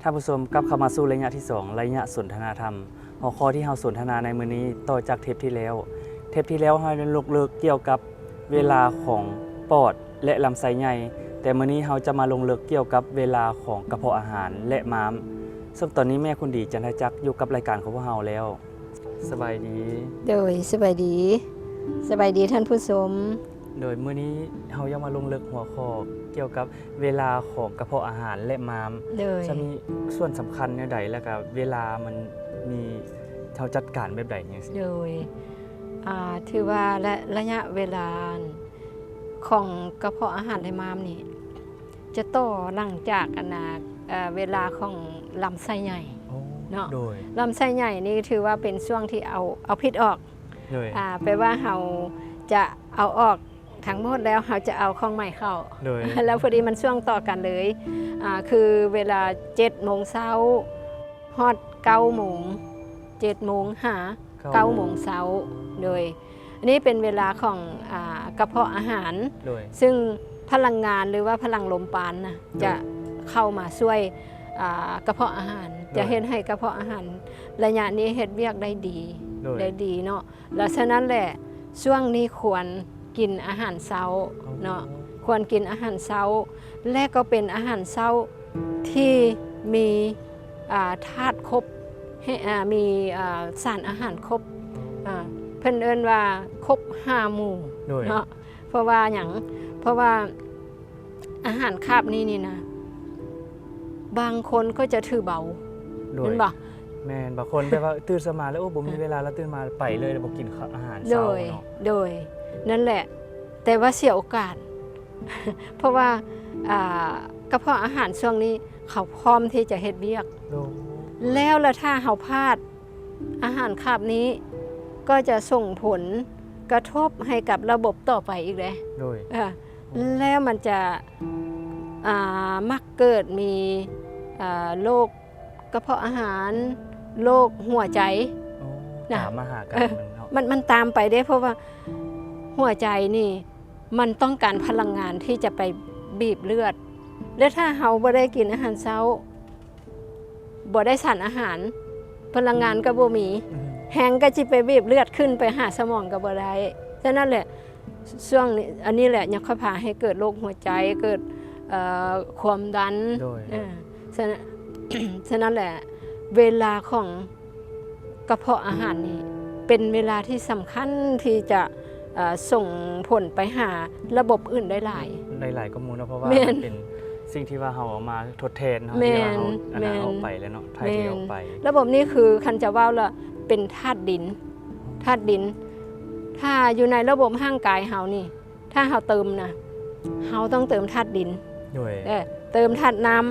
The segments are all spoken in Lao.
ທ່ານຜູ້ຊົມ ກັບເຂົ້າມາສູ່ໄລຍະທີສອງ ໄລຍະສົນທະນາທຳ. ຫົວຂໍ້ທີ່ເຮົາສົນທະນາໃນມື້ນີ້ ຕໍ່ຈາກເທບທີ່ແລ້ວ. ເທບທີ່ແລ້ວເຮົາໄດ້ລົງເລິກກ່ຽວກັບເວລາຂອງປອດ ແລະ ລຳໄສ້ໃຫຍ່, ແຕ່ມື້ນີ້ເຮົາຈະມາລົງເລິກກ່ຽວກັບເວລາຂອງກະເພາະອາຫານ ແລະ ມ້າມ. ເຊິ່ງຕອນນີ້ແມ່ຄຸນດີ ຈັນທະຈັກ ຢູ່ກັບລາຍການຂອງພວກເຮົາແລ້ວ. ສະບາຍດີ. ໂດຍ ສະບາຍດີ. ສະບາຍດີທ່ານຜູ້ຊົມ. ໂດຍ ມື້ນີ້ເຮົາຢາກມາລົງເລິກຫົວຂໍ້ກ່ຽວກັບເວລາຂອງກະເພາະອາຫານ ແລະ ມ້າມ. ໂດຍ ຈະມີສ່ວນສຳຄັນແນວໃດ ແລ້ວກະເວລາມັນມີ ເຮົາຈັດການແບບໃດຫຍັງຊີ້? ໂດຍ ອ່າ ຖືວ່າ ລະ ໄລຍະເວລາຂອງກະເພາະອາຫານ ແລະ ມ້າມນີ້ ຈະຕໍ່ຫຼັງຈາກ ອັນນ່າ ເອີ ເວລາຂອງລຳໄສ້ໃຫຍ່ ໂອ້ ເນາະ. ໂດຍ ລຳໄສ້ໃຫຍ່ນີ້ຖືວ່າເປັນຊ່ວງທີ່ເອົາ ເອົາພິດອອກ. ໂດຍ ອ່າ ແປວ່າເຮົາຈະເອົາອອກທັງໝົດ ແລ້ວເຮົາຈະເອົາຂອງໃໝ່ເຂົ້າ. ໂດຍ ແລ້ວພໍດີມັນຊ່ວງຕໍ່ກັນເລີຍ ອ່າ ຄືເວລາເຈັດໂມງເຊົ້າ ຮອດເກົ້າໂມງ ເຈັດໂມງຫາເກົ້າໂມງເຊົ້າ. ໂດຍ ອັນນີ້ເປັນເວລາຂອງ ອ່າ ກະເພາະອາຫານ. ໂດຍ ຊຶ່ງພະລັງງານ ຫຼືວ່າພະລັງລົມປານນະ ໂດຍ ຈະເຂົ້າມາຊ່ວຍ ອ່າ ກະເພາະອາຫານ. ໂດຍ ຈະເຮັດໃຫ້ກະເພາະອາຫານໄລຍະນີ້ເຮັດວຽກໄດ້ດີ. ໂດຍ ໄດ້ດີເນາະ. ແລ້ວສະນັ້ນແຫຼະ ຊ່ວງນີ້ຄວນກິນອາຫານເຊົ້າເນາະ. ອໍ ຄວນກິນອາຫານເຊົ້າ ແລະ ກໍເປັນອາຫານເຊົ້າທີ່ມີ ອ່າ ທາດຄົບ ເຮັດ ອ່າ ມີ ອ່າ ສານອາຫານຄົບ. ອໍ ອ່າ ເພິ່ນເອີ້ນວ່າຄົບຫ້າໝູ່. ໂດຍ ເນາະ. ເພາະວ່າຫຍັງ? ເພາະວ່າ ອາຫານຄາບນີ້ນີ້ນະ ບາງຄົນກໍຈະຖືເບົາ. ໂດຍ ແມ່ນບໍ່? ແມ່ນ ບາງຄົນແບບວ່າຕື່ນເຊົ້າມາແລ້ວ ໂອ້ ບໍ່ມີເວລາ ແລ້ວຕື່ນມາໄປເລີຍ ແລ້ວບໍ່ກິນອາຫານເຊົ້າເນາະ. ໂດຍ ນັ້ນແຫຼະ ແຕ່ວ່າເສຍໂອກາດ ເພາະວ່າ ອ່າ ກະເພາະອາຫານຊ່ວງນີ້ເຂົາພ້ອມທີ່ຈະເຮັດວຽກ. ໂດຍ ແລ້ວລະຖ້າເຮົາພາດ ອາຫານຄາບນີ້ກໍຈະສົ່ງຜົນກະທົບໃຫ້ກັບລະບົບຕໍ່ໄປອີກເດ້. ໂດຍ ເອີ ແລ້ວມັນຈະ ອ່າ ມັກເກີດມີ ອ່າ ໂລກກະເພາະອາຫານ ໂລກຫົວໃຈ. ໂອ້ ນະ ຕາມມາຫາກັນ ເອີ ມັນເນາະ ມັນ ມັນຕາມໄປເດ້ ເພາະວ່າຫົວໃຈນີ້ມັນຕ້ອງການພະລັງງານທີ່ຈະໄປບີບເລືອດ ແລະ ຖ້າເຮົາບໍ່ໄດ້ກິນອາຫານເຊົ້າ ບໍ່ໄດ້ສານອາຫານ ພະລັງງານກໍບໍ່ມີ. ອືມ ແຮງກໍຊິໄປບີບເລືອດຂຶ້ນໄປຫາສະໝອງກໍບໍ່ໄດ້. ສະນັ້ນແຫຼະ ຊ່ວງນີ້ ອັນນີ້ແຫຼະຍັງຄ່ອຍພາໃຫ້ເກີດໂລກຫົວໃຈ ເກີດ ເອີ ຄວາມດັນ. ໂດຍ ເອີ ສະນັ້ນ ສະນັ້ນແຫຼະ ເວລາຂອງ ກະເພາະອາຫານນີ້ເປັນເວລາທີ່ສຳຄັນທີ່ຈະ ເອີ ສົ່ງຜົນໄປຫາລະບົບອື່ນໄດ້ຫຼາຍ ໄດ້ຫຼາຍກວ່າໝູ່ເນາະ ເພາະວ່າ ແມ່ນ ມັນເປັນສິ່ງທີ່ວ່າເຮົາເອົາມາທົດແທນເນາະ ແມ່ນ ທີ່ວ່າເຮົາ ອັນນັ້ນ ແມ່ນ ອອກໄປແລ້ວເນາະ ຖ່າຍເທອອກໄປ. ລະບົບນີ້ຄືຄັນຈະເວົ້າລະເປັນທາດດິນ ທາດດິນ ຖ້າຢູ່ໃນລະບົບຮ່າງກາຍເຮົານີ້ ຖ້າເຮົາເຕີມນະ ເຮົາຕ້ອງເຕີມທາດດິນ. ໂດຍ ເອີ ເຕີມທາດນ້ຳ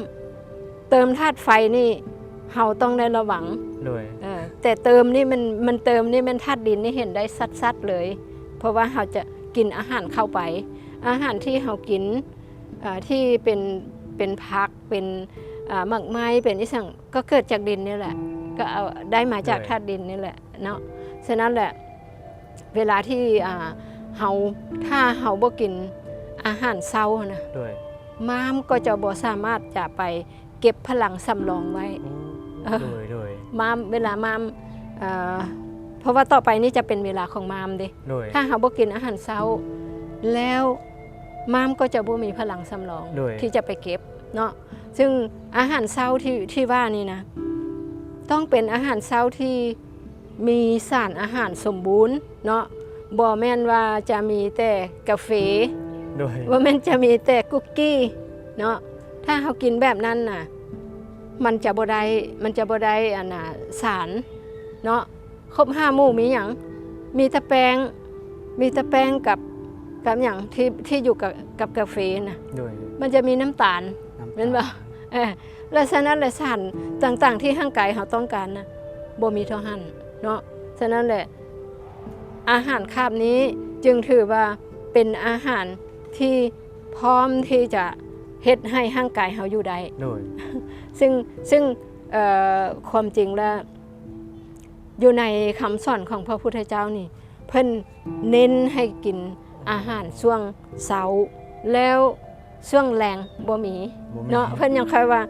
ເຕີມທາດໄຟນີ້ ເຮົາຕ້ອງໄດ້ລະວັງ. ໂດຍ ເອີ ແຕ່ເຕີມນີ້ມັນ ມັນເຕີມນີ້ແມ່ນທາດດິນນີ້ເຫັນໄດ້ຊັດໆເລີຍ ເພາະວ່າເຮົາຈະກິນອາຫານເຂົ້າໄປ ອາຫານທີ່ເຮົາກິນ ເອີ ທີ່ເປັນ ເປັນຜັກ ເປັນ ເອີ ໝາກໄມ້ ເປັນອີ່ຫຍັງ ກໍເກີດຈາກດິນນີ້ແຫຼະ ກໍເອົາ ໄດ້ມາຈາກ ໂດຍ ທາດດິນນີ້ແຫຼະເນາະ. ສະນັ້ນແຫຼະ ເວລາທີ່ ອ່າ ເຮົາ ຖ້າເຮົາບໍ່ກິນອາຫານເຊົ້ານະ ໂດຍ ມ້າມກໍຈະບໍ່ສາມາດຈະໄປເກັບພະລັງສຳລອງໄວ້. ໂອ້ ເອີ ໂດຍ ໂດຍ ມ້າມ ເວລາມ້າມ ເອີ ເພາະວ່າຕໍ່ໄປນີ້ຈະເປັນເວລາຂອງມ້າມເດ້. ໂດຍ ຖ້າເຮົາບໍ່ກິນອາຫານເຊົ້າ ແລ້ວມ້າມກໍຈະບໍ່ມີພະລັງສຳລອງ ໂດຍ ທີ່ຈະໄປເກັບເນາະ. ຊຶ່ງອາຫານເຊົ້າທີ່ ທີ່ວ່ານີ້ນະ ຕ້ອງເປັນອາຫານເຊົ້າທີ່ ມີສານອາຫານສົມບູນເນາະ ບໍ່ແມ່ນວ່າຈະມີແຕ່ກາເຟ ໂດຍ ບໍ່ແມ່ນຈະມີແຕ່ກຸກກີ້ເນາະ. ຖ້າເຮົາກິນແບບນັ້ນນະ ມັນຈະບໍ່ໄດ້ ມັນຈະບໍ່ໄດ້ ອັນນ່າ ສານເນາະ. ຄົບຫ້າໝູ່ມີຫຍັງ? ມີແຕ່ແປ້ງ ມີແຕ່ແປ້ງກັບ ກັບຫຍັງ ທີ່ ທີ່ຢູ່ກັບ ກັບກາເຟນະ ໂດຍ ມັນຈະມີນ້ຳຕານ ນ້ຳຕານ ແມ່ນບໍ່? ເອີ ແລະ ສະນັ້ນແຫຼະ ສານຕ່າງໆທີ່ຮ່າງກາຍເຮົາຕ້ອງການນະ ບໍ່ມີເທົ່າຫັ້ນເນາະ. ສະນັ້ນແຫຼະ ອາຫານຄາບນີ້ຈຶ່ງຖືວ່າເປັນອາຫານທີ່ພ້ອມທີ່ຈະເຮັດໃຫ້ຮ່າງກາຍເຮົາຢູ່ໄດ້ ໂດຍ ຊຶ່ງ ຊຶ່ງ ເອີ ຄວາມຈິງແລ້ວ ຢູ່ໃນຄຳສອນຂອງພະພຸດທະເຈົ້ານີ້ ເພິ່ນເນັ້ນໃຫ້ກິນອາຫານຊ່ວງເຊົ້າ ແລ້ວຊ່ວງແລງບໍ່ມີ ບໍ່ມີ ເນາະ. ເພິ່ນຍັງຄ່ອຍວ່າ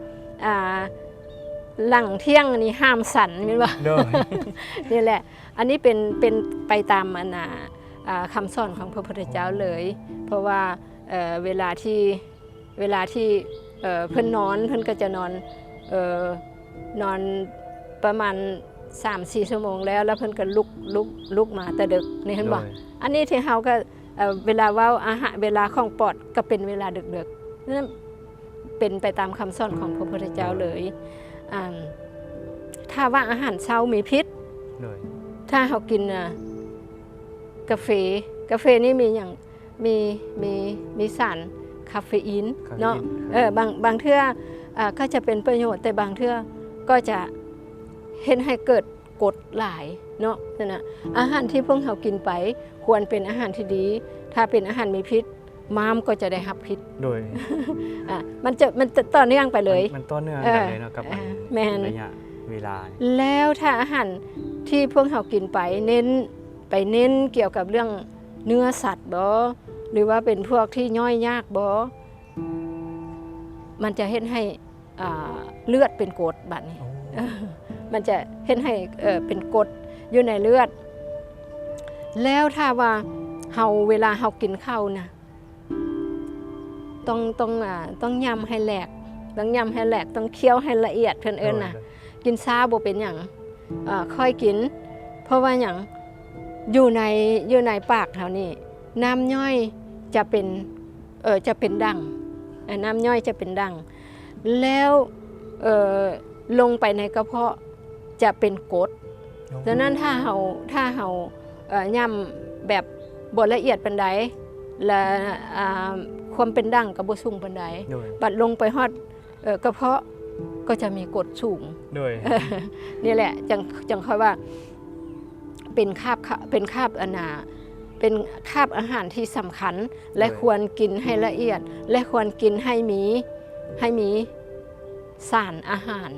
ອ່າ ຫຼັງທ່ຽງນີ້ຫ້າມສັນແມ່ນບໍ່? ໂດຍ ນີ້ແຫຼະ ອັນນີ້ເປັນ ເປັນໄປຕາມອັນນ່າ ອ່າ ຄຳສອນຂອງພະພຸດທະເຈົ້າເລີຍ ເພາະວ່າ ເອີ ເວລາທີ່ ເວລາທີ່ ເອີ ເພິ່ນນອນ ເພິ່ນກໍຈະນອນ ເອີ ນອນປະມານສາມສີ່ຊົ່ວໂມງແລ້ວ ແລ້ວເພິ່ນກໍລຸກ ລຸກ ລຸກມາແຕ່ເດິກ ນີ້ເຫັນບໍ່? ໂດຍ ອັນນີ້ທີ່ເຮົາກໍ ເອີ ເວລາເວົ້າອາຫານ ເວລາຂອງປອດກໍເປັນເວລາເດິກໆ ນັ້ນເປັນໄປຕາມຄຳສອນຂອງພະພຸດທະເຈົ້າເລີຍ ໂດຍ ອ່າ ຖ້າວ່າອາຫານເຊົ້າມີພິດ ໂດຍ ຖ້າເຮົາກິນ ອ່າ ກາເຟ ກາເຟນີ້ມີຫຍັງ? ມີ ມີ ມີສານຄາເຟອີນ ຄາເຟອີນ ເນາະ ເອີ ບາງ ບາງເທື່ອ ອ່າ ກໍຈະເປັນປະໂຫຍດ ແຕ່ບາງເທື່ອກໍຈະເຮັດໃຫ້ເກີດກົດຫຼາຍເນາະ ນັ້ນນະ ອາຫານທີ່ພວກເຮົາກິນໄປຄວນເປັນອາຫານທີ່ດີ ຖ້າເປັນອາຫານມີພິດ ມ້າມກໍຈະໄດ້ຮັບພິດ ໂດຍ ອ່າ ມັນຈະ ມັນຈະຕໍ່ເນື່ອງໄປເລີຍ ມັນ ມັນຕໍ່ເນື່ອງກັນເລີຍເນາະ ເອີ ກັບອັນ ແມ່ນ ໄລຍະເວລານີ້ ແລ້ວຖ້າອາຫານທີ່ພວກເຮົາກິນໄປເນັ້ນ ໄປເນັ້ນກ່ຽວກັບເລື່ອງເນື້ອສັດບໍ ຫຼືວ່າເປັນພວກທີ່ຍ່ອຍຍາກບໍ ມັນຈະເຮັດໃຫ້ ອ່າ ເລືອດເປັນກົດບາດນີ້ ໂອ້ ມັນຈະເຮັດໃຫ້ ເອີ ເປັນກົດຢູ່ໃນເລືອດ ແລ້ວຖ້າວ່າເຮົາ ເວລາເຮົາກິນເຂົ້ານະ ຕ້ອງ ຕ້ອງ ອ່າ ຕ້ອງຫຍ້ຳໃຫ້ແຫຼກ ຕ້ອງຫຍ້ຳໃຫ້ແຫຼກ ຕ້ອງຄ້ຽວໃຫ້ລະອຽດ ເພິ່ນເອີ້ນນະ ໂດຍ ກິນຊ້າບໍ່ເປັນຫຍັງ ເອີ ຄ່ອຍກິນ ເພາະວ່າຫຍັງ? ຢູ່ໃນ ຢູ່ໃນປາກເຮົານີ້ ນ້ຳຍ່ອຍຈະເປັນ ເອີ ຈະເປັນດ່າງ ເອີ ນ້ຳຍ່ອຍຈະເປັນດ່າງ ແລ້ວ ເອີ ລົງໄປໃນກະເພາະຈະເປັນກົດ ໂອ້ ສະນັ້ນຖ້າເຮົາ ຖ້າເຮົາ ເອີ ຫຍ້ຳແບບບໍ່ລະອຽດປານໃດ ແລະ ອ່າ ຄວາມເປັນດ່າງກໍບໍ່ສູງປານໃດ ໂດຍ ບັດລົງໄປຮອດ ເອີ ກະເພາະກໍຈະມີກົດສູງ ໂດຍ ນີ້ແຫຼະ ຈັ່ງ ຈັ່ງຄ່ອຍວ່າ ເປັນຄາບ ເປັນຄາບອັນນ່າ ເປັນຄາບອາຫານທີ່ສຳຄັນ ແລະ ໂດຍ ຄວນກິນໃຫ້ລະອຽດ ແລະ ຄວນກິນໃຫ້ມີ ໃຫ້ມີສານອາຫານ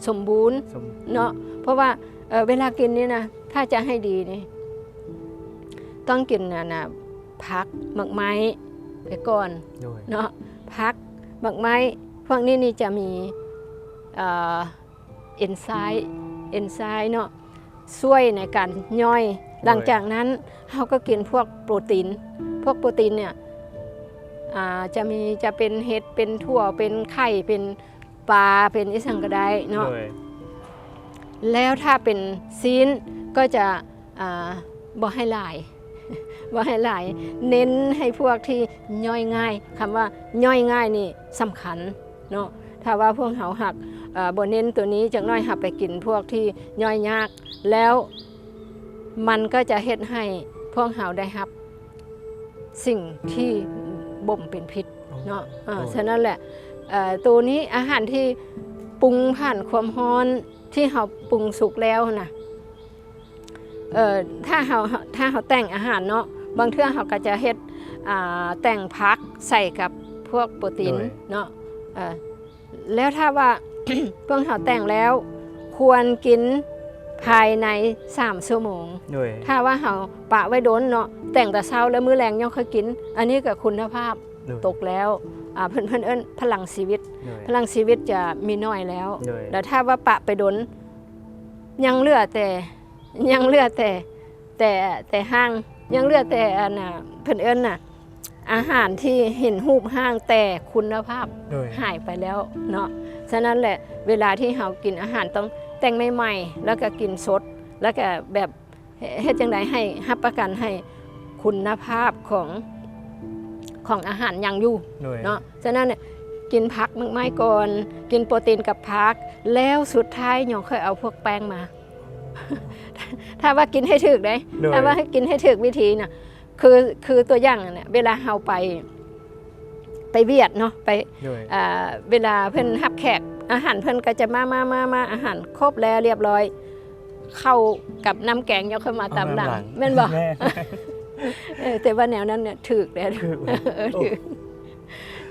ສົມບູນ ສົມ ເນາະ ເພາະວ່າ ເອີ ເວລາກິນນີ້ນະ ຖ້າຈະໃຫ້ດີນີ້ ຕ້ອງກິນອັນນ່າ ຜັກ ໝາກໄມ້ໄປກ່ອນ ໂດຍ ເນາະ ຜັກ ໝາກໄມ້ ພວກນີ້ນີ້ຈະມີ ເອີ ເອັນໄຊ ເອັນໄຊເນາະ ຊ່ວຍໃນການຍ່ອຍ ໂດຍ ຫຼັງຈາກນັ້ນເຮົາກໍກິນພວກໂປຣຕີນ ພວກໂປຣຕີນເນີ້ຍ ອ່າ ຈະມີ ຈະເປັນເຫັດ ເປັນຖົ່ວ ເປັນໄຂ່ ເປັນປາ ເປັນອີ່ຫຍັງກໍໄດ້ເນາະ ໂດຍ ແລ້ວຖ້າເປັນຊີ້ນກໍຈະ ອ່າ ບໍ່ໃຫ້ຫຼາຍ ບໍ່ໃຫ້ຫຼາຍ ເນັ້ນໃຫ້ພວກທີ່ຍ່ອຍງ່າຍ ຄຳວ່າຍ່ອຍງ່າຍນີ້ສຳຄັນເນາະ ຖ້າວ່າພວກເຮົາຫາກ ເອີ ບໍ່ເນັ້ນໂຕນີ້ ຈັກໜ້ອຍເຮົາໄປກິນພວກທີ່ຍ່ອຍຍາກ ແລ້ວມັນກໍຈະເຮັດໃຫ້ພວກເຮົາໄດ້ຮັບສິ່ງທີ່ບໍ່ເປັນພິດເນາະ ໂອ້ ເອີ ໂອ້ ສະນັ້ນແຫຼະ ເອີ ໂຕນີ້ອາຫານທີ່ປຸງຜ່ານຄວາມຮ້ອນ ທີ່ເຮົາປຸງສຸກແລ້ວຫັ້ນນະ ເອີ ຖ້າເຮົາ ຖ້າເຮົາແຕ່ງອາຫານເນາະ ບາງເທື່ອເຮົາກໍຈະເຮັດ ອ່າ ແຕ່ງຜັກໃສ່ກັບພວກໂປຣຕີນ ໂດຍ ເນາະ ເອີ ແລ້ວຖ້າວ່າ ພວກເຮົາແຕ່ງແລ້ວ ຄວນກິນພາຍໃນສາມຊົ່ວໂມງ ໂດຍ ຖ້າວ່າເຮົາປະໄວ້ດົນເນາະ ແຕ່ງແຕ່ເຊົ້າ ແລ້ວມື້ແລງຍັງຄ່ອຍກິນ ອັນນີ້ກໍຄຸນນະພາບ ໂດຍ ຕົກແລ້ວ ອ່າ ເພິ່ນ ເພິ່ນເອີ້ນພະລັງຊີວິດ ໂດຍ ພະລັງຊີວິດຈະມີໜ້ອຍແລ້ວ ໂດຍ ແລ້ວຖ້າວ່າປະໄປດົນ ຍັງເຫຼືອແຕ່ ຍັງເຫຼືອແຕ່ ແຕ່ ແຕ່ຮ່າງ ຍັງເຫຼືອແຕ່ອັນນ່າ ເພິ່ນເອີ້ນນະ ອາຫານທີ່ເຫັນຮູບຮ່າງ ແຕ່ຄຸນນະພາບ ໂດຍ ຫາຍໄປແລ້ວເນາະ ສະນັ້ນແຫຼະ ເວລາທີ່ເຮົາກິນອາຫານຕ້ອງແຕ່ງໃໝ່ໆ ແລ້ວກໍກິນສົດ ແລ້ວກໍແບບ ເຮັດ ເຮັດຈັ່ງໃດໃຫ້ຮັບປະກັນໃຫ້ຄຸນນະພາບຂອງ ຂອງອາຫານຍັງຢູ່ ໂດຍ ເນາະ ສະນັ້ນ ກິນຜັກໝາກໄມ້ກ່ອນ ກິນໂປຣຕີນກັບຜັກ ແລ້ວສຸດທ້າຍຍັງຄ່ອຍເອົາພວກແປ້ງມາ ຖ້າວ່າກິນໃຫ້ຖືກເດ້ ໂດຍ ຖ້າວ່າກິນໃຫ້ຖືກວິທີນະ ຄື ຄືຕົວຢ່າງນະ ເວລາເຮົາໄປ ໄປຫວຽດເນາະ ໄປ ໂດຍ ອ່າ ເວລາເພິ່ນຮັບແຂກ ອາຫານເພິ່ນກໍຈະມາ ມາ ມາ ມາ ອາຫານຄົບແລ້ວລຽບຮ້ອຍ ເຂົ້າກັບນ້ຳແກງຍັງຄ່ອຍມາຕາມຫຼັງ ເອົາມາຕາມຫຼັງ ແມ່ນບໍ່? ແມ່ນ ເອີ ແຕ່ວ່າແນວນັ້ນນະ ຖືກແລ້ວ ຖືກ ເອີ ໂອ້ ຖືກ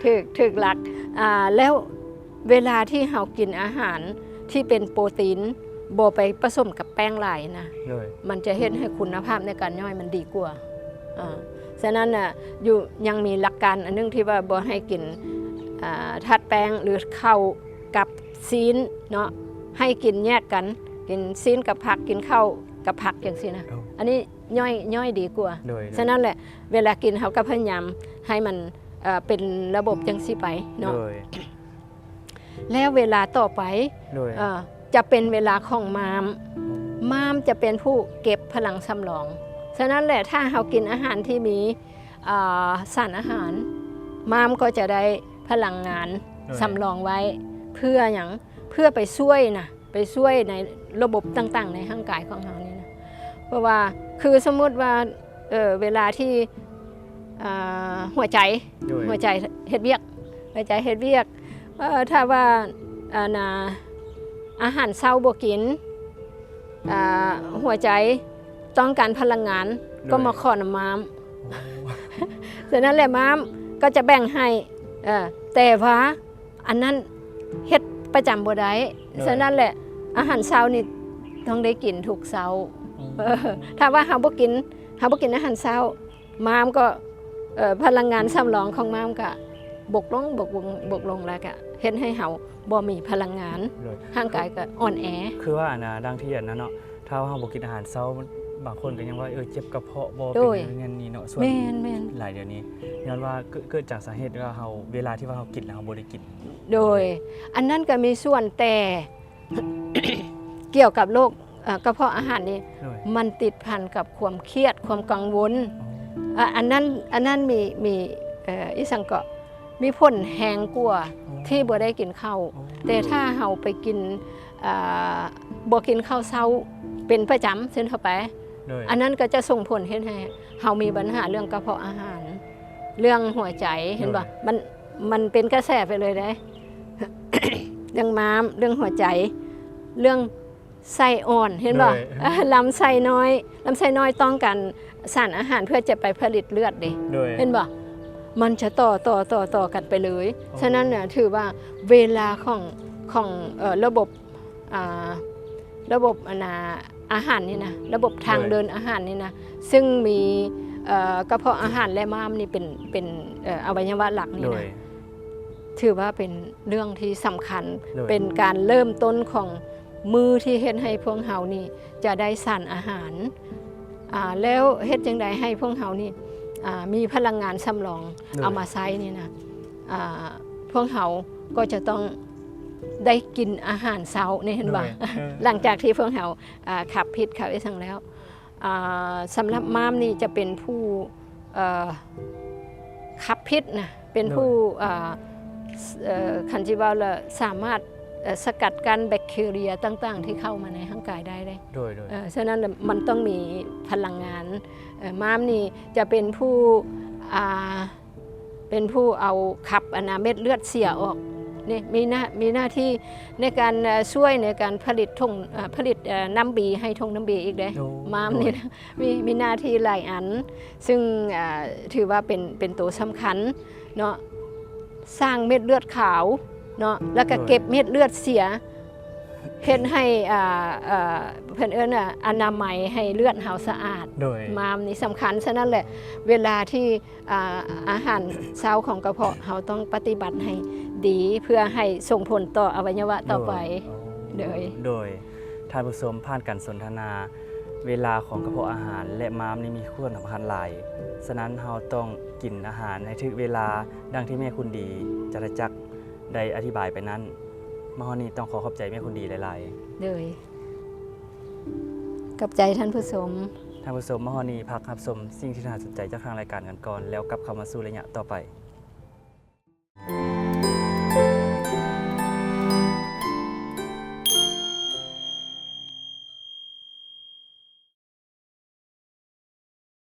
ຖືກ ຖືກຫຼັກ ອ່າ ແລ້ວເວລາທີ່ເຮົາກິນອາຫານທີ່ເປັນໂປຣຕີນ ບໍ່ໄປປະສົມກັບແປ້ງຫຼາຍນະ ໂດຍ ມັນຈະເຮັດໃຫ້ຄຸນນະພາບໃນການຍ່ອຍມັນດີກວ່າ ອ່າ ສະນັ້ນນະ ຢູ່ ຍັງມີຫຼັກການອັນໜຶ່ງທີ່ວ່າບໍ່ໃຫ້ກິນ ອ່າ ທາດແປ້ງ ຫຼື ເຂົ້າກັບຊີ້ນເນາະ ໃຫ້ກິນແຍກກັນ ກິນຊີ້ນກັບຜັກ ກິນເຂົ້າກັບຜັກຈັ່ງຊີ້ນະ ໂອ້ ອັນນີ້ຍ່ອຍ ຍ່ອຍດີກວ່າ. ໂດຍ ໂດຍ ສະນັ້ນແຫຼະ ເວລາກິນເຮົາກໍພະຍາຍາມໃຫ້ມັນ ເອີ່ ເປັນລະບົບຈັ່ງຊີ້ໄປເນາະ. ໂດຍ ແລ້ວເວລາຕໍ່ໄປ ໂດຍ ເອີ່ ຈະເປັນເວລາຂອງມ້າມ. ໂອ້ ມ້າມຈະເປັນຜູ້ເກັບພະລັງສຳລອງ. ສະນັ້ນແຫຼະ ຖ້າເຮົາກິນອາຫານທີ່ມີ ອ່າ ສານອາຫານ ມ້າມກໍຈະໄດ້ພະລັງງານ ໂດຍ ສຳລອງໄວ້ ເພື່ອຫຍັງ? ເພື່ອໄປຊ່ວຍນະ ໄປຊ່ວຍໃນລະບົບຕ່າງໆໃນຮ່າງກາຍຂອງເຮົານີ້ນະ. ເພາະວ່າ ຄືສົມມຸດວ່າ ເອີ່ ເວລາທີ່ ອ່າ ຫົວໃຈ ໂດຍ ຫົວໃຈເຮັດວຽກ ຫົວໃຈເຮັດວຽກ ເອີ່ ຖ້າວ່າ ອັນນ່າ ອາຫານເຊົ້າບໍ່ກິນ ອ່າ ຫົວໃຈຕ້ອງການພະລັງງານ ໂດຍ ກໍມາຂໍນຳມ້າມ. ໂອ້ ສະນັ້ນແຫຼະ ມ້າມກໍຈະແບ່ງໃຫ້ ເອີ່ ແຕ່ວ່າ ອັນນັ້ນເຮັດປະຈຳບໍ່ໄດ້. ໂດຍ ສະນັ້ນແຫຼະ ອາຫານເຊົ້ານີ້ຕ້ອງໄດ້ກິນທຸກເຊົ້າ. ອືມ ເອີ ຖ້າວ່າເຮົາບໍ່ກິນ ເຮົາບໍ່ກິນອາຫານເຊົ້າ ມ້າມກໍ ເອີ່ ພະລັງງານສຳລອງຂອງມ້າມກໍບົກລົງ ບົກລົງ ບົກລົງ ແລ້ວກໍເຮັດໃຫ້ເຮົາບໍ່ມີພະລັງງານ ໂດຍ ຮ່າງກາຍກໍອ່ອນແອ. ຄືວ່າອັນນ່າ ດັ່ງທີ່ອັນນັ້ນເນາະ ຖ້າເຮົາບໍ່ກິນອາຫານເຊົ້າ ບາງຄົນກໍຍັງວ່າ ເອີ ເຈັບກະເພາະບໍ່ ໂດຍ ເປັນນັ້ນນີ້ເນາະ. ສ່ວນ ແມ່ນໆ ຫຼາຍດຽວນີ້ ຍ້ອນວ່າເກີດ ເກີດຈາກສາເຫດວ່າເຮົາ ເວລາທີ່ວ່າເຮົາກິນແລ້ວເຮົາບໍ່ໄດ້ກິນ. ໂດຍ ອັນນັ້ນກໍມີສ່ວນ ແຕ່ ກ່ຽວກັບໂລກ ເອີ່ ກະເພາະອາຫານນີ້ ໂດຍ ມັນຕິດພັນກັບຄວາມຄຽດ ຄວາມກັງວົນ. ອໍ ອາ ອັນນັ້ນ ອັນນັ້ນມີ ມີ ເອີ່ ອີ່ສັງເກາະ ມີຜົນແຮງກວ່າ ອໍ ທີ່ບໍ່ໄດ້ກິນເຂົ້າ. ອໍ ແຕ່ຖ້າເຮົາໄປກິນ ອ່າ ບໍ່ກິນເຂົ້າເຊົ້າເປັນປະຈຳເຊັ່ນທົ່ວໄປ ໂດຍ ອັນນັ້ນກໍຈະສົ່ງຜົນເຮັດໃຫ້ເຮົາມີບັນຫາເລື່ອງກະເພາະອາຫານ ເລື່ອງຫົວໃຈ ເຫັນບໍ່? ໂດຍ ມັນ ມັນເປັນກະແສໄປເລີຍເດ້ ເລື່ອງມ້າມ ເລື່ອງຫົວໃຈ ເລື່ອງໄສ້ອ່ອນ ເຫັນບໍ່? ໂດຍ ລຳໄສ້ນ້ອຍ ລຳໄສ້ນ້ອຍຕ້ອງການສານອາຫານເພື່ອຈະໄປຜະລິດເລືອດເດ້ ໂດຍ ເຫັນບໍ່? ມັນຈະຕໍ່ ຕໍ່ ຕໍ່ ຕໍ່ກັນໄປເລີຍ. ອໍ ສະນັ້ນນະ ຖືວ່າເວລາຂອງ ຂອງ ເອີ່ ລະບົບ ອ່າ ລະບົບ ອັນນ່າ ອາຫານນີ້ນະ ລະບົບທາງ ໂດຍ ເດີນອາຫານນີ້ນະ ຊຶ່ງມີ ເອີ່ ກະເພາະອາຫານ ແລະ ມ້າມນີ້ເປັນ ເປັນ ເອີ່ ອະໄວຍະວະຫຼັກນີ້ນະ ໂດຍ ຖືວ່າເປັນເລື່ອງທີ່ສຳຄັນ ໂດຍ ເປັນການເລີ່ມຕົ້ນຂອງມື້ທີ່ເຮັດໃຫ້ພວກເຮົານີ້ຈະໄດ້ສານອາຫານ ອ່າ ແລ້ວເຮັດຈັ່ງໃດໃຫ້ພວກເຮົານີ້ ອ່າ ມີພະລັງງານສຳລອງ ໂດຍ ເອົາມາໃຊ້ນີ້ນະ ອ່າ ພວກເຮົາກໍຈະຕ້ອງໄດ້ກິນອາຫານເຊົ້ານີ້ ເຫັນບໍ່? ໂດຍ ເອີ ຫຼັງຈາກທີ່ພວກເຮົາ ອ່າ ຂັບພິດເຂົ້າອີ່ສັງແລ້ວ ອ່າ ສຳລັບມ້າມນີ້ຈະເປັນຜູ້ ເອີ່ ຂັບພິດນະ ເປັນຜູ້ ໂດຍ ເອີ່ ເອີ່ ຄັນຊິເວົ້າລະ ສາມາດ ເອີ່ ສະກັດກັ້ນແບັກທີເຣຍຕ່າງໆທີ່ເຂົ້າມາໃນຮ່າງກາຍໄດ້ເດ້. ໂດຍ ໂດຍ ເອີ່ ສະນັ້ນລະ ມັນຕ້ອງມີພະລັງງານ ເອີ່ ມ້າມນີ້ຈະເປັນຜູ້ ອ່າ ເປັນຜູ້ເອົາຂັບ ອັນນ່າ ເມັດເລືອດເສຍອອກ ນີ້ ມີໜ້າ ມີໜ້າທີ່ໃນການ ເອີ່ ຊ່ວຍໃນການຜະລິດຖົງ ເອີ່ ຜະລິດ ເອີ່ ນ້ຳບີໃຫ້ຖົງນ້ຳບີອີກເດ້. ໂອ້ ມ້າມນີ້ ໂດຍ ນະ ມີ ມີໜ້າທີ່ຫຼາຍອັນ ຊຶ່ງ ເອີ່ ຖືວ່າເປັນ ເປັນໂຕສຳຄັນເນາະ ສ້າງເມັດເລືອດຂາວເນາະ ແລ້ວກໍ ໂດຍ ເກັບເມັດເລືອດເສຍ ເຮັດໃຫ້ ອ່າ ເອີ່ ເພິ່ນເອີ້ນວ່າອະນາໄມໃຫ້ເລືອດເຮົາສະອາດ. ໂດຍ ມ້າມນີ້ສຳຄັນ. ສະນັ້ນແຫຼະ ເວລາທີ່ ອ່າ ອາຫານເຊົ້າຂອງກະເພາະ ເຮົາຕ້ອງປະຕິບັດໃຫ້ດີ ເພື່ອໃຫ້ສົ່ງຜົນຕໍ່ອະໄວຍະວະຕໍ່ໄປ. ໂດຍ ໂດຍ ໂດຍ ທ່ານຜູ້ຊົມ ຜ່ານການສົນທະນາ ເວລາຂອງກະເພາະອາຫານ ແລະ ມ້າມນີ້ມີຄວາມສຳຄັນຫຼາຍ. ສະນັ້ນ ເຮົາຕ້ອງກິນອາຫານໃຫ້ຖືກເວລາ ດັ່ງທີ່ແມ່ຄຸນດີ ຈັນທະຈັກ ໄດ້ອະທິບາຍໄປນັ້ນ. ມາຮອດນີ້ຕ້ອງຂໍຂອບໃຈແມ່ຄຸນດີຫຼາຍໆ. ໂດຍ ຂອບໃຈທ່ານຜູ້ຊົມ. ທ່ານຜູ້ຊົມ ມາຮອດນີ້ພັກຮັບຊົມສິ່ງທີ່ໜ້າສົນໃຈຈາກທາງລາຍການກັນກ່ອນ ແລ້ວກັບເຂົ້າມາສູ່ໄລຍະຕໍ່ໄປ.